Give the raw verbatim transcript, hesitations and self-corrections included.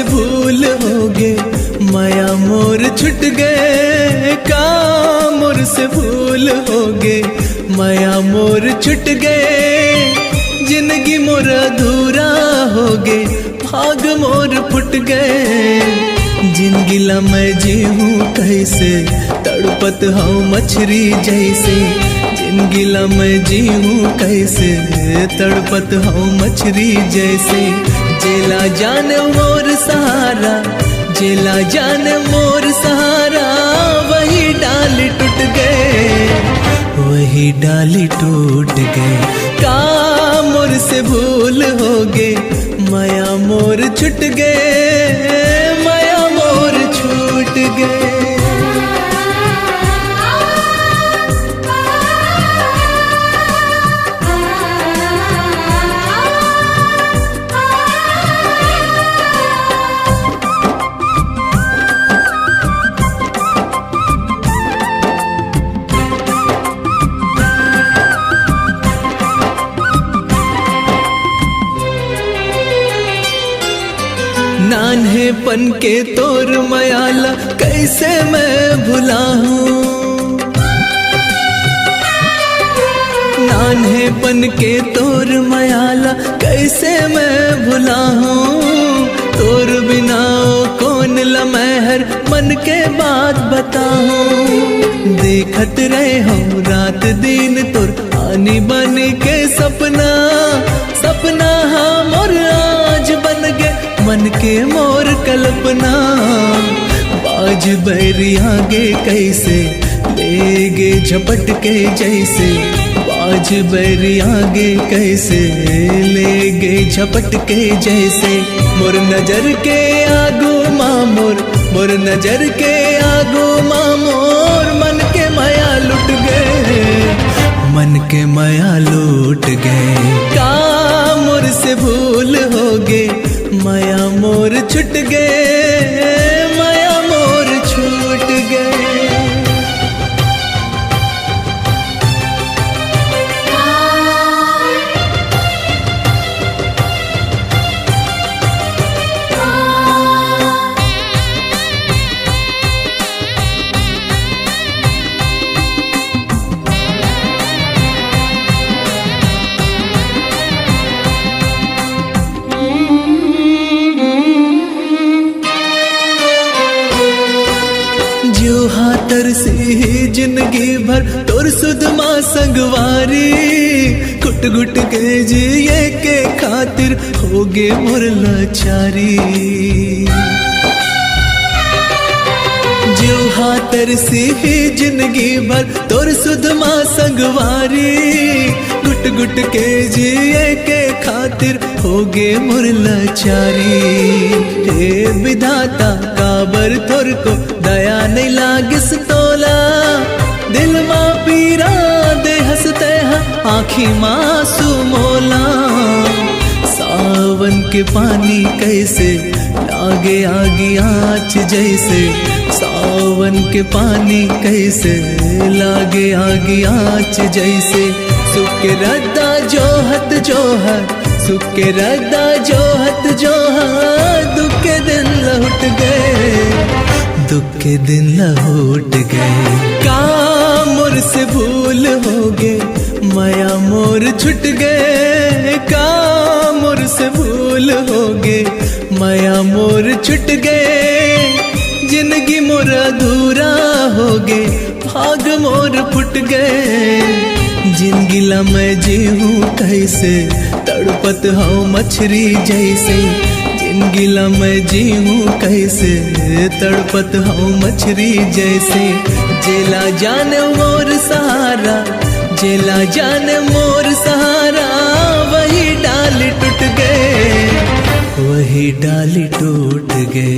भूल होगे, मया मोर छुट गे, का मोर से भूल होगे, मया मोर छुट गे, जिनगी मोर अधूरा होगे, भाग मोर फुट गे। जिनगी ला मैं जीहूँ कइसे, तड़पत हँव मछरी जइसे। जिनगी ला मैं जीहूँ कइसे, तड़पत हँव मछरी जइसे। जेला जाने मोर सहारा, जेला जाने मोर सहारा, वही डाली टूट गे, वही डाली टूट गे। का मोर से भूल होगे, मया मोर छुट गे, मया मोर छूट गे। नान्हेपन के तोर मया ला कइसे मैं भुलाहूँ। नान्हेपन के तोर मया ला कइसे मैं भुलाहूँ। तोर बिना ओ कोन ला मैं हर मन के बात बताहूँ। देखत रहे हँव रात दिन तोर आनी बानी के सपना। सपना हा मोर आज बन गे, मन के मोर कल्पना। बाज बैरी आगे कइसे ले गे झपट के जइसे। बाज बैरी आगे कइसे ले गे झपट के जइसे। मोर नजर के आगू मा मोर, मोर नजर के आगू मा मोर मन के मया लुट गे, मन के मया लुट गे। का मोर से भूल होगे, मया मोर छुट गे, मया मोर छूट गे। जीव हा तरसी जिनगी भर तोर सुध मा संगवारी। घुट घुट के जिए के खातिर होगे मोर लाचारी। जीव हा तरसी जिनगी भर तोर सुध मा संगवारी। घुट घुट के जिए के खातिर होगे मोर लाचारी। हे विधाता, काबर तोर को दया नइ लागिस तोला। दिल मा पीरा दे हँस तैं हा, आँखी मा आँसू मोला। सावन के पानी कइसे लागे आगी आँच जइसे। सावन के पानी कइसे लागे आगी आँच जइसे। सुख के रद्दा जोहत जोहत, सुख के रद्दा जोहत जोहत, दुख के दिन लहुट गे, दुख के दिन लहुट गे। का मोर से भूल होगे, मया मोर छुट गे। का मोर से भूल होगे, मया मोर छुट गे। जिनगी मोर अधूरा होगे, भाग मोर फुट गे। जिनगी ला मैं जीहूँ कइसे, तड़पत हँव मछरी जइसे। जिनगी ला मैं जीहूँ कइसे, तड़पत हँव मछरी जइसे। जेला जाने मोर सहारा, जेला जाने मोर सहारा, वही डाली टूट गे, वही डाली टूट गे।